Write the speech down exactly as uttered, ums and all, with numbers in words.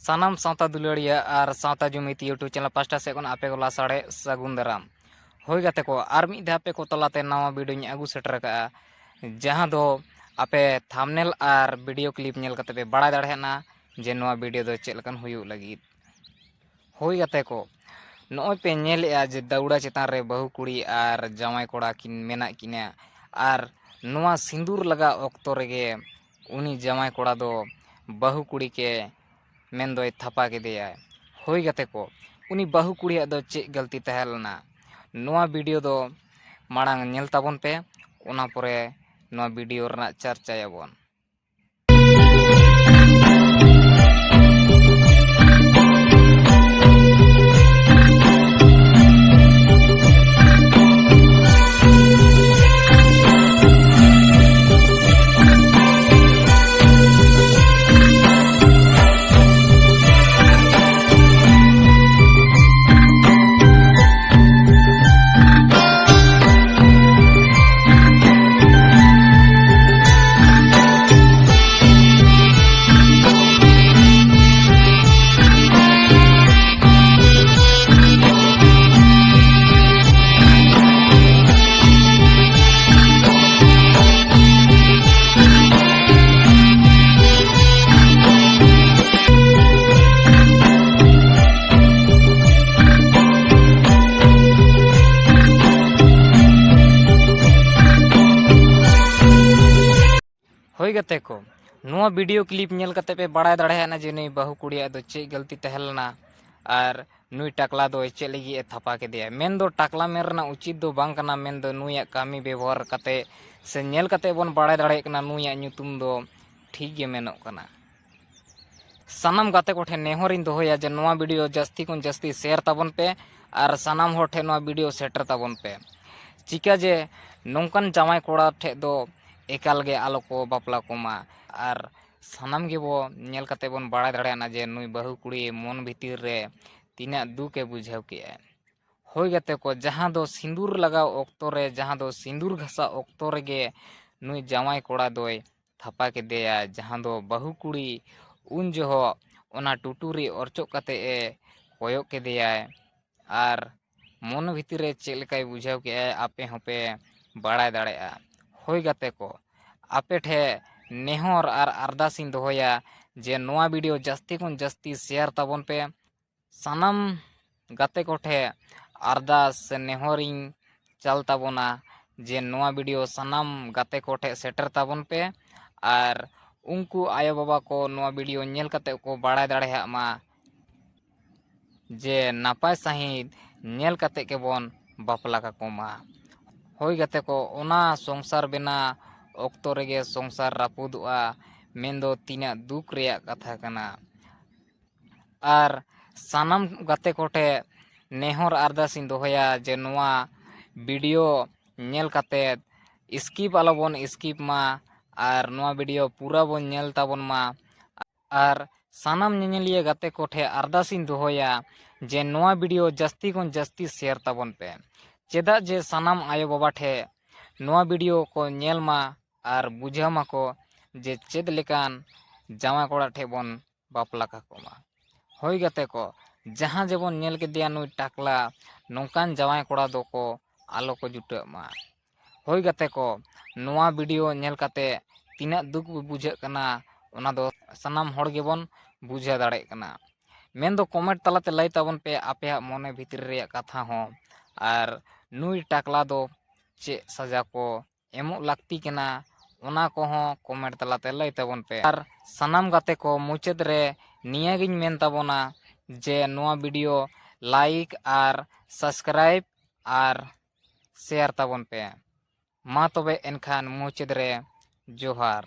ᱥᱟᱱᱟᱢ ᱥᱟᱶᱛᱟ ᱫᱩᱞᱟᱹᱲᱤᱭᱟᱹ ᱟᱨ ᱥᱟᱶᱛᱟ ᱡᱩᱢᱤᱫ YouTube ᱪᱮᱱᱮᱞ ᱯᱟᱦᱴᱟ ᱥᱮᱫ ᱠᱷᱚᱱ ᱟᱯᱮ ᱠᱚ ᱞᱟᱥᱟᱲᱦᱮᱫ ᱥᱟᱹᱜᱩᱱ ᱫᱟᱨᱟᱢ᱾ ᱦᱳᱭ ᱜᱟᱛᱮ ᱠᱚ, ᱟᱨ ᱢᱤᱫ ᱫᱷᱟᱣ ᱟᱯᱮ ᱠᱚ ᱛᱟᱞᱟᱛᱮ ᱱᱟᱣᱟ ᱵᱷᱤᱰᱤᱭᱳᱧ ᱟᱹᱜᱩ ᱥᱮᱴᱮᱨ ᱟᱠᱟᱫᱼᱟ, ᱡᱟᱦᱟᱸ ᱫᱚ ᱟᱯᱮ ᱛᱷᱟᱢᱵᱽᱱᱮᱞ ᱟᱨ ᱵᱷᱤᱰᱤᱭᱳ ᱠᱞᱤᱯ ᱧᱮᱞ ᱠᱟᱛᱮ ᱯᱮ ᱵᱟᱲᱟᱭ ᱫᱟᱲᱮᱭᱟᱜᱼᱟ ᱡᱮ ᱱᱚᱣᱟ ᱵᱷᱤᱰᱤᱭᱳ ᱫᱚ ᱪᱮᱫ ᱞᱮᱠᱟᱱ ᱦᱩᱭᱩᱜ ᱞᱟᱹᱜᱤᱫ᱾ ᱦᱳᱭ ᱜᱟᱛᱮ ᱠᱚ, ᱱᱚᱜᱼᱚᱭ ᱯᱮ ᱧᱮᱞᱮᱜᱼᱟ ᱡᱮ ᱫᱟᱹᱣᱲᱟ ᱪᱮᱛᱟᱱ ᱨᱮ ᱵᱟᱹᱦᱩ ᱠᱩᱲᱤ ᱟᱨ ᱡᱟᱶᱟᱭ ᱠᱚᱲᱟ ᱠᱤᱱ ᱢᱮᱱᱟᱜ ᱠᱤᱱᱟ, ᱟᱨ ᱱᱚᱣᱟ ᱥᱤᱸᱫᱩᱨ ᱞᱟᱜᱟᱣ ᱚᱠᱛᱚ ᱨᱮᱜᱮ ᱩᱱᱤ ᱡᱟᱶᱟᱭ ᱠᱚᱲᱟ ᱫᱚ ᱵᱟᱹᱦᱩ ᱠᱩᱲᱤ ᱠᱮ ᱢᱮᱱ ᱫᱚᱭ ᱛᱷᱟᱯᱟ ᱠᱮᱫᱮᱭᱟᱭ᱾ ᱦᱳᱭ ᱜᱟᱛᱮ ᱠᱚ, ᱩᱱᱤ ᱵᱟᱹᱦᱩ ᱠᱩᱲᱤᱭᱟᱜ ᱫᱚ ᱪᱮᱫ ᱜᱟᱹᱞᱛᱤ ᱛᱟᱦᱮᱸ ᱞᱮᱱᱟ? ᱱᱚᱣᱟ ᱵᱷᱤᱰᱤᱭᱳ ᱫᱚ ᱢᱟᱲᱟᱝ ᱧᱮᱞ ᱛᱟᱵᱚᱱ ᱯᱮ, ᱚᱱᱟ ᱯᱚᱨᱮ ᱱᱚᱣᱟ ᱵᱷᱤᱰᱤᱭᱳ ᱨᱮᱱᱟᱜ ᱪᱟᱨᱪᱟᱭᱟᱵᱚᱱ᱾ ᱦᱳᱭ ᱜᱟᱛᱮ ᱠᱚ, ᱱᱚᱣᱟ ᱵᱷᱤᱰᱤᱭᱳ ᱠᱞᱤᱯ ᱧᱮᱞ ᱠᱟᱛᱮ ᱯᱮ ᱵᱟᱲᱟᱭ ᱫᱟᱲᱮᱭᱟᱜᱼᱟ ᱡᱮ ᱱᱩᱭ ᱵᱟᱹᱦᱩ ᱠᱩᱲᱤᱭᱟᱜ ᱫᱚ ᱪᱮᱫ ᱜᱟᱹᱞᱛᱤ ᱛᱟᱦᱮᱸ ᱞᱮᱱᱟ ᱟᱨ ᱱᱩᱭ ᱴᱟᱠᱞᱟ ᱫᱚ ᱪᱮᱫ ᱞᱟᱹᱜᱤᱫ ᱮ ᱛᱷᱟᱯᱟ ᱠᱮᱫᱮᱭᱟ᱾ ᱢᱮᱱᱫᱚ ᱴᱟᱠᱞᱟ ᱢᱮᱱ ᱨᱮᱱᱟᱜ ᱩᱪᱤᱛ ᱫᱚ ᱵᱟᱝ ᱠᱟᱱᱟ, ᱢᱮᱱᱫᱚ ᱱᱩᱭᱟᱜ ᱠᱟᱹᱢᱤ ᱵᱮᱵᱚᱦᱟᱨ ᱠᱟᱛᱮ ᱥᱮ ᱧᱮᱞ ᱠᱟᱛᱮ ᱵᱚᱱ ᱵᱟᱲᱟᱭ ᱫᱟᱲᱮᱭᱟᱜ ᱠᱟᱱᱟ ᱱᱩᱭᱟᱜ ᱧᱩᱛᱩᱢ ᱫᱚ ᱴᱷᱤᱠ ᱜᱮ ᱢᱮᱱᱚᱜ ᱠᱟᱱᱟ᱾ ᱥᱟᱱᱟᱢ ᱜᱟᱛᱮ ᱠᱚᱴᱷᱮᱱ ᱱᱮᱦᱚᱨᱤᱧ ᱫᱚᱦᱚᱭᱟ ᱡᱮ ᱱᱚᱣᱟ ᱵᱷᱤᱰᱤᱭᱳ ᱡᱟᱹᱥᱛᱤ ᱠᱷᱚᱱ ᱡᱟᱹᱥᱛᱤ ᱥᱮᱭᱟᱨ ᱛᱟᱵᱚᱱ ᱯᱮ ᱟᱨ ᱥᱟᱱᱟᱢ ᱦᱚᱲ ᱴᱷᱮᱱ ᱱᱚᱣᱟ ᱵᱷᱤᱰᱤᱭᱳ ᱥᱮᱴᱮᱨ ᱛᱟᱵᱚᱱ ᱯᱮ᱾ ᱪᱤᱠᱟ ᱡᱮ ᱱᱚᱝᱠᱟᱱ ᱡᱟᱶᱟᱭ ᱠᱚᱲᱟ ᱴᱷᱮᱱ ᱫᱚ ᱮᱠᱟᱞ ᱜᱮ ᱟᱞᱚ ᱠᱚ ᱵᱟᱯᱞᱟ ᱠᱚᱢᱟ, ᱟᱨ ᱥᱟᱱᱟᱢ ᱜᱮᱵᱚ ᱧᱮᱞ ᱠᱟᱛᱮ ᱵᱚᱱ ᱵᱟᱲᱟᱭ ᱫᱟᱲᱮᱭᱟᱜᱼᱟ ᱡᱮ ᱱᱩᱭ ᱵᱟᱹᱦᱩ ᱠᱩᱲᱤ ᱢᱚᱱ ᱵᱷᱤᱛᱤᱨ ᱨᱮ ᱛᱤᱱᱟᱹᱜ ᱫᱩᱠ ᱮ ᱵᱩᱡᱷᱟᱹᱣ ᱠᱮᱜᱼᱟ᱾ ᱦᱳᱭ ᱜᱟᱛᱮ ᱠᱚ, ᱡᱟᱦᱟᱸ ᱫᱚ ᱥᱤᱸᱫᱩᱨ ᱞᱟᱜᱟᱣ ᱚᱠᱛᱚ ᱨᱮ, ᱡᱟᱦᱟᱸ ᱫᱚ ᱥᱤᱸᱫᱩᱨ ᱜᱷᱟᱥᱟᱣ ᱚᱠᱛᱚ ᱨᱮᱜᱮ ᱱᱩᱭ ᱡᱟᱶᱟᱭ ᱠᱚᱲᱟ ᱫᱚᱭ ᱛᱷᱟᱯᱟ ᱠᱮᱫᱮᱭᱟ, ᱡᱟᱦᱟᱸ ᱫᱚ ᱵᱟᱹᱦᱩ ᱠᱩᱲᱤ ᱩᱱ ᱡᱚᱦᱚᱜ ᱚᱱᱟ ᱴᱩᱴᱩᱨᱤ ᱚᱨᱪᱚᱜ ᱠᱟᱛᱮ ᱮ ᱠᱚᱭᱚᱜ ᱠᱮᱫᱮᱭᱟᱭ ᱟᱨ ᱢᱚᱱᱮ ᱵᱷᱤᱛᱤᱨ ᱨᱮ ᱪᱮᱫ ᱞᱮᱠᱟᱭ ᱵᱩᱡᱷᱟᱹᱣ ᱠᱮᱫᱟᱭ, ᱟᱯᱮ ᱦᱚᱸᱯᱮ ᱵᱟᱲᱟᱭ ᱫᱟᱲᱮᱭᱟᱜᱼᱟ᱾ ᱦᱳᱭ ᱜᱟᱛᱮ ᱠᱚ, ᱟᱯᱮ ᱴᱷᱮᱱ ᱱᱮᱦᱚᱨ ᱟᱨ ᱟᱨᱫᱟᱥ ᱤᱧ ᱫᱚᱦᱚᱭᱟ ᱡᱮ ᱱᱚᱣᱟ ᱵᱷᱤᱰᱤᱭᱳ ᱡᱟᱹᱥᱛᱤ ᱠᱷᱚᱱ ᱡᱟᱹᱥᱛᱤ ᱥᱮᱭᱟᱨ ᱛᱟᱵᱚᱱ ᱯᱮ᱾ ᱥᱟᱱᱟᱢ ᱜᱟᱛᱮ ᱠᱚᱴᱷᱮᱱ ᱟᱨᱫᱟᱥ ᱥᱮ ᱱᱮᱦᱚᱨᱤᱧ ᱪᱟᱞ ᱛᱟᱵᱚᱱᱟ ᱡᱮ ᱱᱚᱣᱟ ᱵᱷᱤᱰᱤᱭᱳ ᱥᱟᱱᱟᱢ ᱜᱟᱛᱮ ᱠᱚᱴᱷᱮᱱ ᱥᱮᱴᱮᱨ ᱛᱟᱵᱚᱱ ᱯᱮ ᱟᱨ ᱩᱱᱠᱩ ᱟᱭᱳᱼᱵᱟᱵᱟ ᱠᱚ ᱱᱚᱣᱟ ᱵᱷᱤᱰᱤᱭᱳ ᱧᱮᱞ ᱠᱟᱛᱮ ᱠᱚ ᱵᱟᱲᱟᱭ ᱫᱟᱲᱮᱭᱟᱜ ᱢᱟ ᱡᱮ ᱱᱟᱯᱟᱭ ᱥᱟᱺᱦᱤᱡ ᱧᱮᱞ ᱠᱟᱛᱮ ᱜᱮᱵᱚᱱ ᱵᱟᱯᱞᱟ ᱠᱟᱠᱚ ᱢᱟ᱾ ᱦᱳᱭ ᱜᱟᱛᱮ ᱠᱚ, ᱚᱱᱟ ᱥᱚᱝᱥᱟᱨ ᱵᱮᱱᱟᱣ ᱚᱠᱛᱚ ᱨᱮᱜᱮ ᱥᱚᱝᱥᱟᱨ ᱨᱟᱹᱯᱩᱫᱚᱜᱼᱟ, ᱢᱮᱱᱫᱚ ᱛᱤᱱᱟᱹᱜ ᱫᱩᱠ ᱨᱮᱭᱟᱜ ᱠᱟᱛᱷᱟ ᱠᱟᱱᱟ᱾ ᱟᱨ ᱥᱟᱱᱟᱢ ᱜᱟᱛᱮ ᱠᱚᱴᱷᱮᱱ ᱱᱮᱦᱚᱨ ᱟᱨᱫᱟᱥ ᱤᱧ ᱫᱚᱦᱚᱭᱟ ᱡᱮ ᱱᱚᱣᱟ ᱵᱷᱤᱰᱤᱭᱳ ᱧᱮᱞ ᱠᱟᱛᱮ ᱥᱠᱤᱯ ᱟᱞᱚᱵᱚᱱ ᱥᱠᱤᱯ ᱢᱟ ᱟᱨ ᱱᱚᱣᱟ ᱵᱷᱤᱰᱤᱭᱳ ᱯᱩᱨᱟᱹ ᱵᱚᱱ ᱧᱮᱞ ᱛᱟᱵᱚᱱ ᱢᱟ᱾ ᱟᱨ ᱥᱟᱱᱟᱢ ᱧᱮᱧᱮᱞᱤᱭᱟᱹ ᱜᱟᱛᱮ ᱠᱚᱴᱷᱮᱱ ᱟᱨᱫᱟᱥ ᱤᱧ ᱫᱚᱦᱚᱭᱟ ᱡᱮ ᱱᱚᱣᱟ ᱵᱷᱤᱰᱤᱭᱳ ᱡᱟᱹᱥᱛᱤ ᱠᱷᱚᱱ ᱡᱟᱹᱥᱛᱤ ᱥᱮᱭᱟᱨ ᱛᱟᱵᱚᱱ ᱯᱮ, ᱪᱮᱫᱟᱜ ᱡᱮ ᱥᱟᱱᱟᱢ ᱟᱭᱳᱼᱵᱟᱵᱟ ᱴᱷᱮᱱ ᱱᱚᱣᱟ ᱵᱷᱤᱰᱤᱭᱳ ᱠᱚ ᱧᱮᱞ ᱢᱟ ᱟᱨ ᱵᱩᱡᱷᱟᱹᱣ ᱢᱟᱠᱚ ᱡᱮ ᱪᱮᱫ ᱞᱮᱠᱟᱱ ᱡᱟᱶᱟᱭ ᱠᱚᱲᱟ ᱴᱷᱮᱱ ᱵᱚᱱ ᱵᱟᱯᱞᱟ ᱠᱟᱠᱚ ᱢᱟ᱾ ᱦᱳᱭ ᱜᱟᱛᱮ ᱠᱚ, ᱡᱟᱦᱟᱸ ᱡᱮᱵᱚᱱ ᱧᱮᱞ ᱠᱮᱫᱮᱭᱟ ᱱᱩᱭ ᱴᱟᱠᱞᱟ, ᱱᱚᱝᱠᱟᱱ ᱡᱟᱶᱟᱭ ᱠᱚᱲᱟ ᱫᱚᱠᱚ ᱟᱞᱚ ᱠᱚ ᱡᱩᱴᱟᱹᱜ ᱢᱟ᱾ ᱦᱳᱭ ᱜᱟᱛᱮ ᱠᱚ, ᱱᱚᱣᱟ ᱵᱷᱤᱰᱤᱭᱳ ᱧᱮᱞ ᱠᱟᱛᱮ ᱛᱤᱱᱟᱹᱜ ᱫᱩᱠ ᱵᱩᱡᱷᱟᱹᱜ ᱠᱟᱱᱟ, ᱚᱱᱟ ᱫᱚ ᱥᱟᱱᱟᱢ ᱦᱚᱲ ᱜᱮᱵᱚᱱ ᱵᱩᱡᱷᱟᱹᱣ ᱫᱟᱲᱮᱭᱟᱜ ᱠᱟᱱᱟ᱾ ᱢᱮᱱᱫᱚ ᱠᱚᱢᱮᱱᱴ ᱛᱟᱞᱟᱛᱮ ᱞᱟᱹᱭ ᱛᱟᱵᱚᱱ ᱯᱮ ᱟᱯᱮᱭᱟᱜ ᱢᱚᱱᱮ ᱵᱷᱤᱛᱨᱤ ᱨᱮᱭᱟᱜ ᱠᱟᱛᱷᱟ ᱦᱚᱸ, ᱟᱨ ᱱᱩᱭ ᱴᱟᱠᱞᱟ ᱫᱚ ᱪᱮᱫ ᱥᱟᱡᱟ ᱠᱚ ᱮᱢᱚᱜ ᱞᱟᱹᱠᱛᱤ ᱠᱟᱱᱟ, ᱚᱱᱟ ᱠᱚᱦᱚᱸ ᱠᱚᱢᱮᱱᱴ ᱛᱟᱞᱟᱛᱮ ᱞᱟᱹᱭ ᱛᱟᱵᱚᱱ ᱯᱮ᱾ ᱟᱨ ᱥᱟᱱᱟᱢ ᱜᱟᱛᱮ ᱠᱚ, ᱢᱩᱪᱟᱹᱫ ᱨᱮ ᱱᱤᱭᱟᱹᱜᱤᱧ ᱢᱮᱱ ᱛᱟᱵᱚᱱᱟ ᱡᱮ ᱱᱚᱣᱟ ᱵᱷᱤᱰᱤᱭᱳ ᱞᱟᱭᱤᱠ ᱟᱨ ᱥᱟᱵᱥᱠᱨᱟᱭᱤᱵ ᱟᱨ ᱥᱮᱭᱟᱨ ᱛᱟᱵᱚᱱ ᱯᱮ᱾ ᱢᱟ ᱛᱚᱵᱮ ᱮᱱᱠᱷᱟᱱ ᱢᱩᱪᱟᱹᱫ ᱨᱮ ᱡᱚᱦᱟᱨ᱾